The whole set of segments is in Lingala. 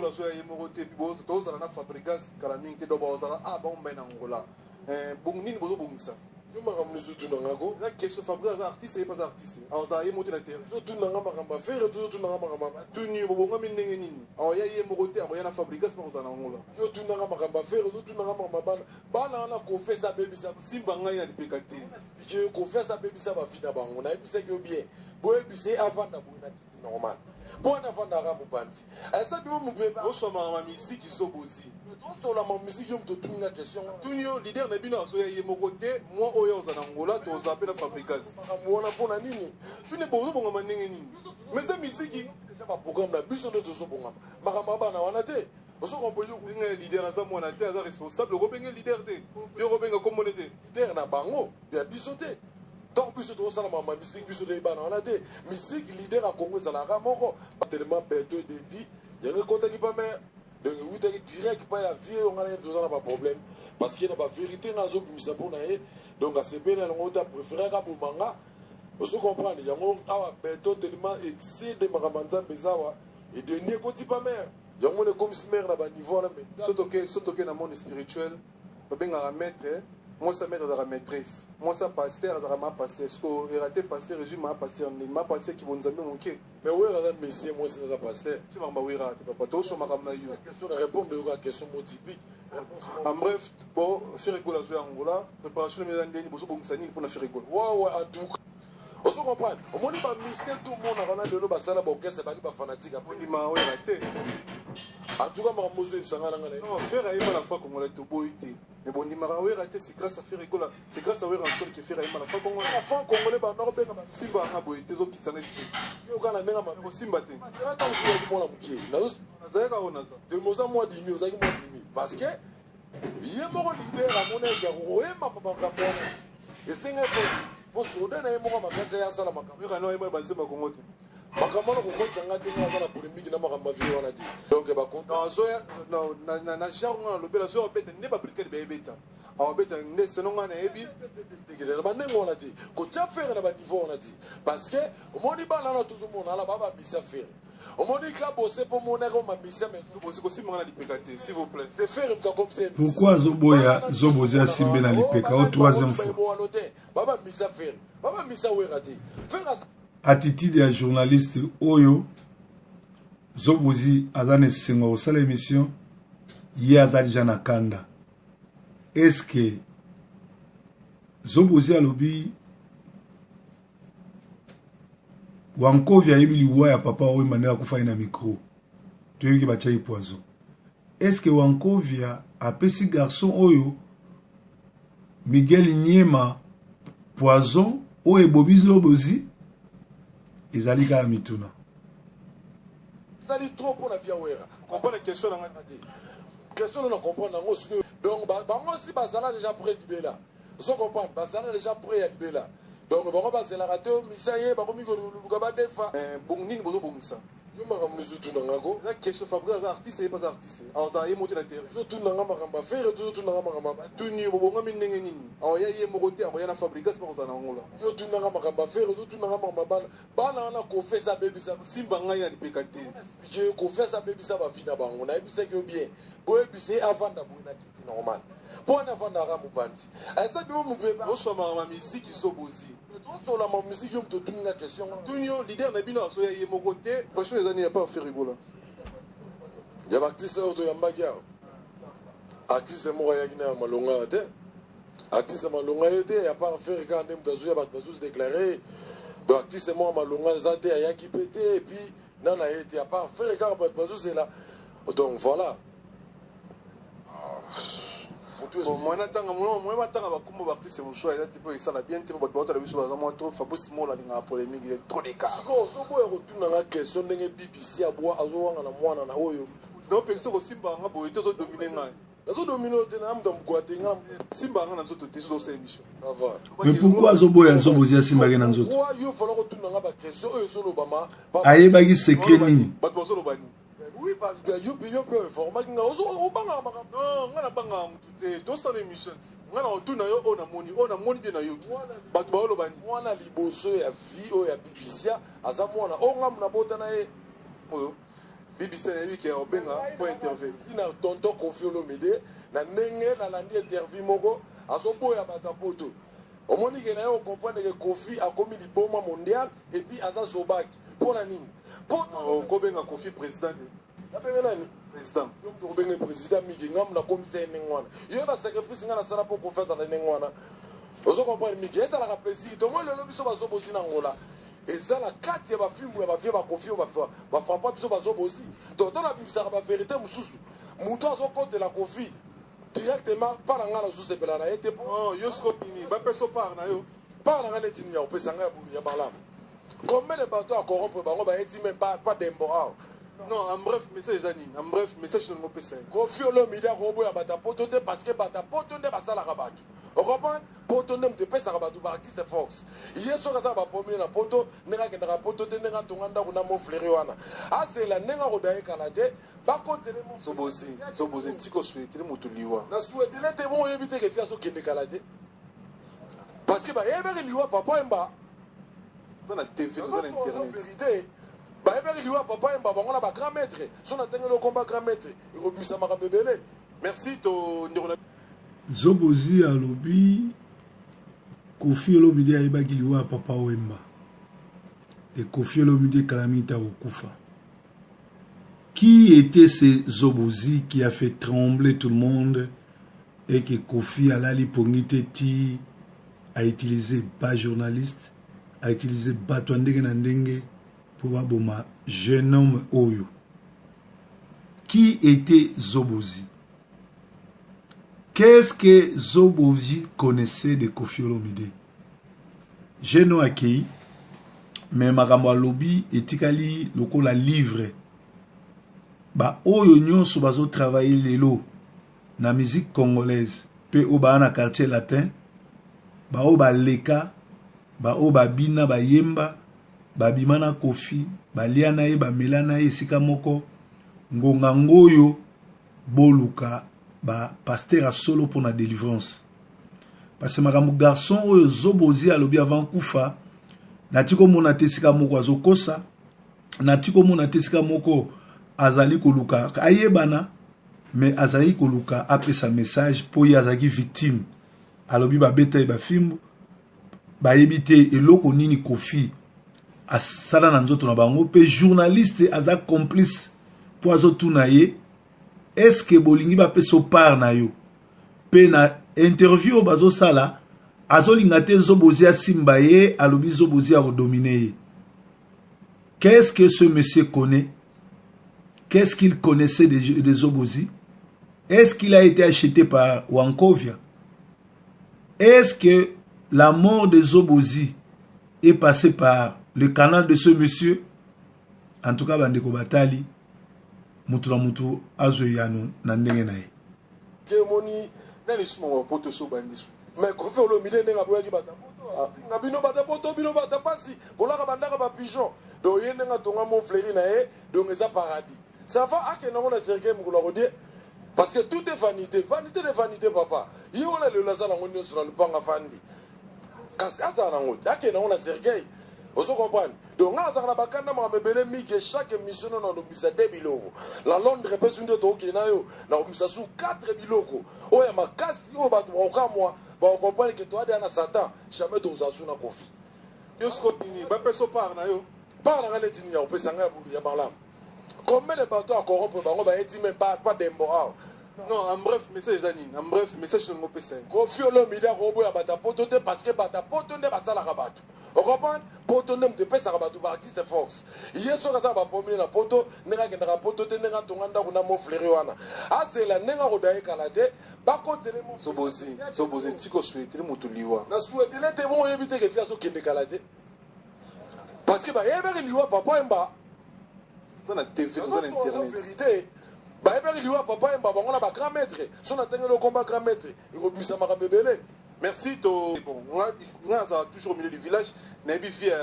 Gola azoya ye moko te, puis tozala na Fabregas kala mingi te, donc bazala a bango mbaye na Angola. Bongo nini bozobongisa? Yo makambo mosusu tuna nga ko. Eza question, Fabregas aza artiste, ye pe aza artiste. Azala ye moko te na terrain. Ozo tuna nga makambo ya Ferre, tozo tuna nga makambo ya Tuni yo bobongami ndenge nini? Akoya ye moko te, akoya na Fabregas pe akozala na Angola. Yo tuna nga makambo ya Ferre, ozo tuna nga makambo ya bana. Bana wana Koffi esi abebisa. Simba ngai na lipeka te. Ye Koffi asi abebisa ba vie na bango. Nayebisaki yo bien. Boyebisa ye avanda boye na kiti normal. Po wana avandaka mopanzi. Esa bino mutu eba. Osomaka ma musique zobozi. Tosola ma musique yo mutu otuni nga question. Tuni yo leader na bino azoya ye moko te, moi oyo oza na Angola toza pe na Fabregas. Makambo wana pona nini? Tuni bozobongama ndenge nini? Mais eza musique. Dejà ba programme na biso nde tozobongama. Makambo ya bana wana te. Ozo comprendre yo? Benga ye leader aza mwana te, aza responsable, okobenga ye leader te. Yo okobenga kombo ne te. Leader na bango ya biso te. Donc biso tozosala makambo ya musique biso toyebi bana wana te. Musique leader ya Congo ezalaka moko. Tellement beto debit yango ekotaki pa mère. Donc ewutaki direct pa ya vieux oyo nga na ye toza na ba problème parce que na ba vérité nga azobimisa mpo na ye donc asepeli na yango te apréféraka aboma nga. Ozo comprendre yango awa beto tellement excès de makambo ya Nzambe eza awa edendi ekoti pa mère. Yango mona ekomisi mère na ba niveau wana mais Soki toke na monde spirituel babengaka maître, mwasi ya maître azalaka maîtresse, mwasi ya pasteur azalaka ma pasteur. Siko erate pasteur ezwi ma pasteur ndeni ma pasteur kibonzambe moke. Mais Wera aza messie, mwasi naza pasteur. Ti makambo ya Wera te papa, tozo makambo na yo. Question na répondre yoka question mo typique. En bref, bon, Ferre Gola azo ya Angola, préparation na ndeni bozo bongisa nini pona Ferre Gola? Ouais, en tout cas. Ozo comprendre? Omoni ba musiciens tout monde wana lelo basala ba orchestre baki ba fanatique. Ondima Wera te. En tout cas makambo ozo yebisa nga na nga na. Non, Ferre ayemba na franc congolais toboyi te. Mais bondimaka Wera te, c'est grâce à Ferre Gola, c'est grâce à Werrason que Ferre ayemba na franc congolais. Na franc congolais ba ndako benga ba simba nga boye te ezokitisa na esprit. Yo kana ndenge ma kosimba te. Sera ntango soki ozalaki mwana moke. Nazo nazalaka oyo naza. Te moza mwa dimi, ozalaki mwa dimi parce que ye moko leader amonaki ya koyemba makambo wana. Esenga po soda na ye moko makasi ya asala makambo. Wera no ayemba banzembo ya Congo te. Makambo wana kokotisa nga te, nga naza na polémique na makambo ya vie wana te. Donc ba compte. Non, azoya na na genre nga nalobela azoya kobeta nde ba brigade bayebeta. Awabeta nde selon nga nayebi. Na ba ndenge wana te. Kotia Ferre na ba niveau wana te. Parce que omoni bana wana tozomona ala ba ba misa Ferre. Omoni ka bose po monaka o mamisa mais bosi kosimba nga na lipeka te, s'il vous plaît. C'est Ferre mutu akomisa ye. Pourquoi azoboya Zobozi asimbe na lipeka o troisième fois? Ba ba misa Ferre. Ba ba misa Wera te. Ferre attitude ya journaliste oyo Zobozi aza na esengo ya kosala émission, ye aza deja na kanda. Est-ce que Zobozi alobi Wankovi ayebi liwa ya papa oyo ndenge akufaki na micro, toyebi ke batiaki poison. Est-ce que Wankovia apesi garçon oyo Miguel Nyema poison oyo ebobi Zobozi? Ezali kaka mituna. Sali trop pour la vie Wera. Comprendre question na nga te. Question na comprendre yango sikoyo. Donc bango si bazala déjà près libela. Ozo comprendre? Bazala déjà près ya libela. Donc bango bazelaka te misa ye bakomi koluka badefa. Bon nini bozobongisa? Yo makambo mosusu tuna nga ko. Eza question, Fabregas aza artiste, ye pe aza artiste. Azala ye moko te na terrain. Ozo tuna nga makambo ya Ferre, tozo tuna nga makambo ya Tuni yo bobongami ndenge nini? Akoya ye moko te, akoya na Fabregas pe akozala na Angola. Yo tuna nga makambo ya Ferre, ozo tuna nga makambo ya bana. Bana wana Koffi esi abebisa. Simba ngai na lipeka te. Ye Koffi asi abebisa ba vie na bango. Nayebisaki yo bien. Boyebisa ye avanda boye na kiti normal. Po wana avandaka mopanzi. Esa bino mutu eba. Osomaka ma musique Zobozi. Tosola ma musique yo mutu otuni nga question. Tuni yo leader na bino azoya ye moko te. Pression eza nini ya part Ferre Gola? Ya ba artiste oyo toyambaki awa. Artiste moko ayaki na malonga te. Artiste malonga ye te ya part Ferre kaka nde mutu azoya bato bazo se déclarer. Donc artiste moko malonga eza te ayaki pe te et puis nana ye te ya part Ferre kaka bato bazozela. Donc voilà. Bon, moi natanga moi moi matanga ba kombo ba artiste mosusu eza te po esala bien te po bato baotala biso baza mwa trop. Fabrice Mola alingaka polémique, il est trop d'écart. Sikoyo ozoboya kotuna nga question ndenge BBC abwa azowanga na mwana na oyo. Naopekisa kosimba nga boye te, ozodomine ngai. Nazodomine yo te, na moto ya mokwa te nga. Simba nga na nzoto te, soki osala émission. Ça va. Mais pourquoi azoboya Zobozi asimbaki na nzoto? Pourquoi yo fala kotuna nga ba question oyo ezolobama? Ayebaki secret nini? Bato bazoloba nini? Oui, parce que yo pe yo pe informaki nga ozo obanga makambo. Non, nga nabangaka mutu te. Tosala émission ti. Nga na kotuna yo oyo namoni, oyo namoni bien nayoki. Bato bazoloba nini? Mwana liboso ya vie oyo ya BBC aza mwana oyo nga nabota na ye. Oyo. BBC nayebi ke obenga mpo interview. Na tonton Koffi Olomide, na ndenge nalandi interview moko, azoboya bato ya poto. Omoni ke na ye ocomprendre ke Koffi akomi liboma mondial et puis aza zobaki. Mpo na nini? Mpo okobenga Koffi président? Nabenga nani? Président. Yo moto okobenge président Mike, ngamu nakomisa ye ndenge wana. Yo basacrifice ngai nasala mpo Koffi azala ndenge wana. Ozo comprendre, Mike, ezalaka plaisir. Tomoni lelo biso bazobosi na Ngola. Eza na kati ya bafilme ya bavie bakofi oyo bafrappa biso bazobosi. Donc ntango abimisaka bavérité mosusu, moto azokotela Kofi directement mpa na ngai, nazosepela na ye te. Po yo siko nini, bapesa part na yo? Part na ngai neti nini ya kopesa ngai ya bulu ya malamu? Combien de bato ya corrompre bango bayeti même pas dembo awa? Non, en bref, message eza nini? En bref, message nango opesa ye? Kofi Olomide akoboya bato ya poto te, parce que bato ya poto nde basalaka bato. Ocomprendre? Poto nde moto epesaka bato baartiste force. Ye soki aza bapomile na poto, ndenge akendaka poto te, ndenge atonga ndako na Mont-Fleury wana, azela ndenge akodayekala te, bakotele. Zobozi, Zobozi, tika osouhaitele moto liwa. Na souhaitele te. Bongo oyebi te ke fi azokende kala te, parce que bayebaki liwa Papa Wemba. Toza na TV, toza na internet. Vérité, bayebaki liwa Papa Wemba, bango na bagrand maître. So natengeli okomba grand maître, ekobimisa makambo ebele. Merci to ndeko na Zobozi alobi Kofi Olomide ayebaki liwa ya Papa Wemba e Kofi Olomide kala mingi ta kokufa. Qui était ce Zobozi qui a fait trembler tout le monde et que Kofi alali pongi te ti a utilisé ba journaliste, a utilisé bato ya ndenge na ndenge mpo baboma jeune homme oyo? Qui était Zobozi? Qu'est-ce que Zobozi connaissait de Kofi Olomide? Jeune oyo akei, mais makambo alobi etikali lokola livre. Baoyo nyonso bazotravaille lelo na musique congolaise mpe oyo baa na Quartier Latin, baoyo baleka, baoyo babina, bayemba, babima na Kofi, balia na ye, bamela na ye esika moko, ngonga ngoyo boluka bapasteur ya solo mpona délivrance, parce que makambo garçon oyo Zobozi alobi avant kufa, nati komona te esika moko azokosa, nati komona te esika moko azali koluka ayebana, mais azalaki koluka apesa message mpo ye azalaki victime. Alobi babeta ye bafimbu, bayebi te eloko nini Kofi asala na nzoto na bango. Mpe journaliste aza complice mpo azotuna ye: "Est-ce bolingi bapesa part na yo?" Mpe na interview oyo bazosala, azolinga te Zobozi asimba ye. Alobi Zobozi akodomine ye. Qu'est-ce que ce monsieur connaît? Qu'est-ce qu'il connaissait de Zobozi? Est-ce qu'il a été acheté par Wankovia? Est-ce que la mort de Zobozi est passée par le canal de ce monsieur? En tout cas, bandeko batali, mutu na mutu azwa eyano na ndenge na ye. Ke omoni nani suma bapoto so bandisu? Mais Kofi Olomide, ndenge aboyaki bato nga, bino bato poto, bino bato pasi, kolaka bandaka bapigeon. Donc ye ndenge atonga Mont-Fleury na ye, donc eza paradis. Ça va, akende yango na cercueil mokolo akodie, parce que tout est vanité, vanité de vanité. Papa ye wana lelo aza nango nyonso na lupanga fandi, kasi azala nango te, akende yango na cercueil. Ozo comprendre? Donc nga nazalaka na bakanda makambo ebele mingi. Chaque émission no nakomisa de biloko na Londres, mpe su nde tookende na yo, nakomisa su 4 biloko oyo ya makasi oyo bato bakokamwa, bakocomprendre ke toadeya na Satan. Jamais tokozala su na Kofi. Yo siko nini, bapesa part na yo? Part na ngai neti nini ya kopesa ngai ya bulu ya malamu? Combien de bato ya corrompre bango bayeti même pas dembo awa? Non, en bref, message eza nini? En bref, message nango opesa ye? Kofi Olomide akoboya bato ya poto te, parce que bato ya poto nde basalaka bato. Ocomprendre? Poto nde moto epesaka bato baartiste force. Ye soki aza bapomile na poto, ndenge akendaka poto te, ndenge atonga ndako na Mont-Fleury wana, azela ndenge akodayekala te, bakotele. Zobozi, Zobozi, tika osouhaitele moto liwa. Na souhaitele te. Bongo oyebi te ke fi azokende kala te, parce que bayebaki liwa Papa Wemba. Toza na TV, toza na internet. Vérité, bayebaki liwa Papa Wemba, bango na bagrand maître. So natengeli okomba grand maître, ekobimisa makambo ebele. Merci to bon, nga nazala toujours au milieu du village, nayebi vie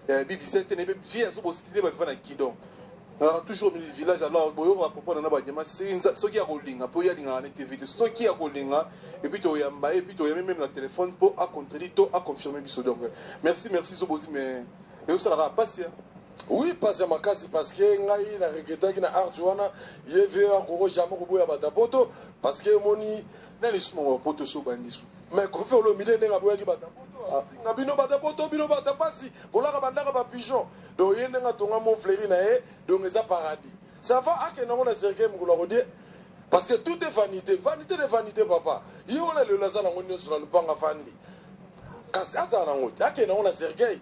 ya BBC te, nayebi vie ya Zobozi te, nde baviva na guidon. Nazalaka toujours au milieu du village. Alors boyoka propos na banyama soki ya kolinga, mpo ye alingaka ne TV te, soki ya kolinga, et puis toyamba ye, et puis toyambi même na téléphone mpo acontredit to aconfirme biso. Donc merci, merci Zobozi, mais ezosalaka pasi. Oui, pasi ya makasi, parce que ngai na regrettaki na art wana. Ye vie akoko jamais koboya bato ya poto, parce que omoni Nani suma wa poto so bandi su? Mais Koffi Olomide, ndenge aboyaki bato ya poto, afinga bino bato ya poto, bino bato ya pasi, bolaka bandaka bapigeon. Donc ye ndenge atonga Mont Fleury na ye, donc eza paradis. Ça va, akende yango na cercueil mokolo ya kodie, parce que tout est vanité, vanité de vanité. Papa ye wana lelo aza nango nyonso na lupanga, afandi, kasi azala nango te, akende yango na cercueil.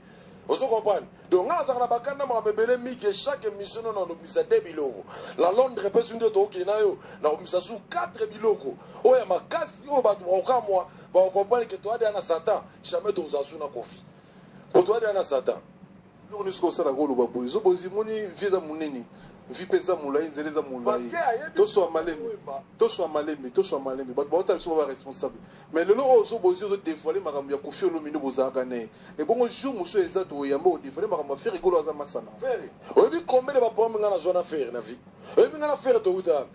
Ozo comprendre? Donc nga nazalaka na bakanda, makambo ebele mike. Chaque émission no nalobimisa de biloko na Londres, mpe soki nde tookende na yo, nakobimisa su 4 biloko oyo ya makasi oyo bato bakokamwa, bakocomprendre ke toadeya na Satan. Jamais tozala su na Koffi, po toadeya na Satan. Biloko nyonso osalaka, oloba boye, Zobozi. Moni, vie eza monene, vie mpe eza molai, nzela eza molai. Toswa malembe, toswa malembe, toswa malembe. Bato baotala biso, ba baresponsable. Mais lelo oyo Zobozi ozodévoile makambo ya Koffi Olomide, bozalaka na ye. Ebongo jour mosusu eza toyamba, odévoile makambo ya Ferre Gola, aza masana. Ferre, oyebi combien de baproblème nga nazwa na Ferre na vie? Oyebi nga na Ferre touta?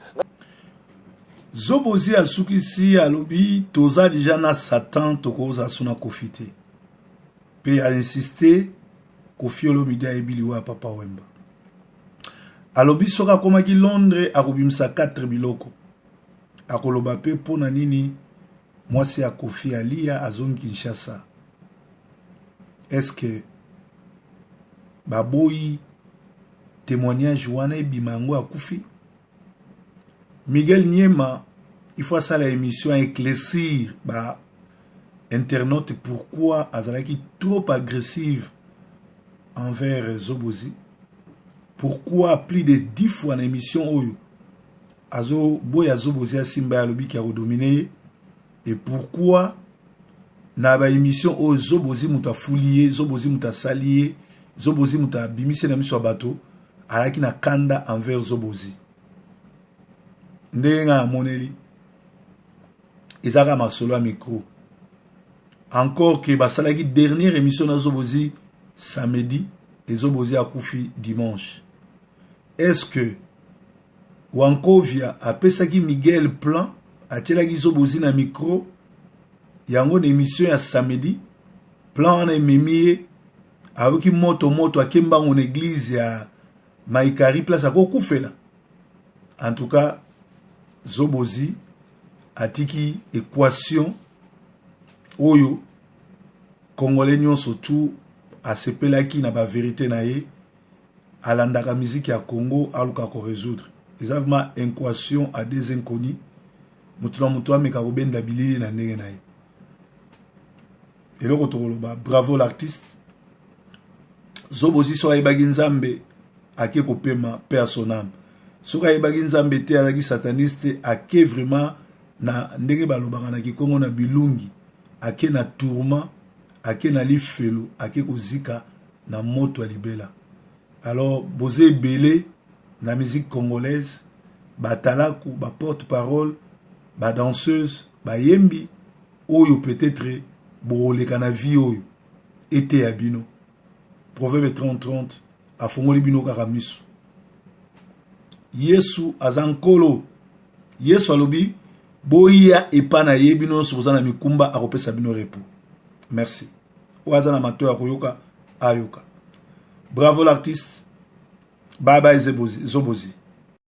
Zobozi asukisi, alobi toza deja na Satan, tokozala so na Koffi te. Mpe ainsiste, Koffi Olomide ayebi liwa ya Papa Wemba. Alobi soki akomaki Londres, akobimisa 4 biloko. Akoloba mpe mpo na nini mwasi ya Koffi alia azongi Kinshasa. Est-ce baboyi témoignage wana ebima? Yango akufi. Miguel Niema, il faut asala émission, éclaircir ba internaute pourquoi azalaki trop agressive envers Zobozi, pourquoi plus de 10 fois na émission oyo azoboya Zobozi asimba ye, alobiki akodomine ye, et pourquoi na baémission oyo Zobozi moto afuli ye, Zobozi moto asali ye, Zobozi moto abimisi na miso ya bato, azalaki na kanda envers Zobozi. Ndenge ngai namoneli, eza kaka masolo ya micro. Encore ke basalaki dernière émission na Zobozi samedi, ezobozi akufi dimanche. Est ce que Wankovia apesaki Miguel plan, atielaki Zobozi na micro yango na émission ya samedi? Plan wana ememi ye, ayoki moto moto, ake mbango na église ya Maikari, place akokufela. En tout cas, Zobozi atiki équation oyo Congolais nyonso tu asepelaki na bavérité na ye. Alandaka miziki ya Congo, aluka korésoudre. Eza vraiment équation à des inconnus. Moto na moto ameka kobenda bilili na ndenge na ye. Eloko tokoloba, bravo l'artiste Zobozi. Soki ayebaki Nzambe, ake kopema, paix à son âme. Soki ayebaki Nzambe te, azalaki sataniste, ake vraiment na ndenge balobaka na Kikongo, na bilungi, ake na tourment, ake na lifelo, ake kozika na moto ya libela. Alors boza ebele na musique congolaise, batalaku, baporte parole, badanseuse, bayembi oyo peut-être bokoleka na vie oyo eteya bino. Proverbe 30 30 afongoli bino kaka miso. Yesu aza Nkolo. Yesu alobi boya epa na ye, bino nyonso boza na mikumba, akopesa bino repos. Merci. Oyo aza na matoi ya koyoka, ayoka. Bravo l'artiste. Bye bye, Zobozi.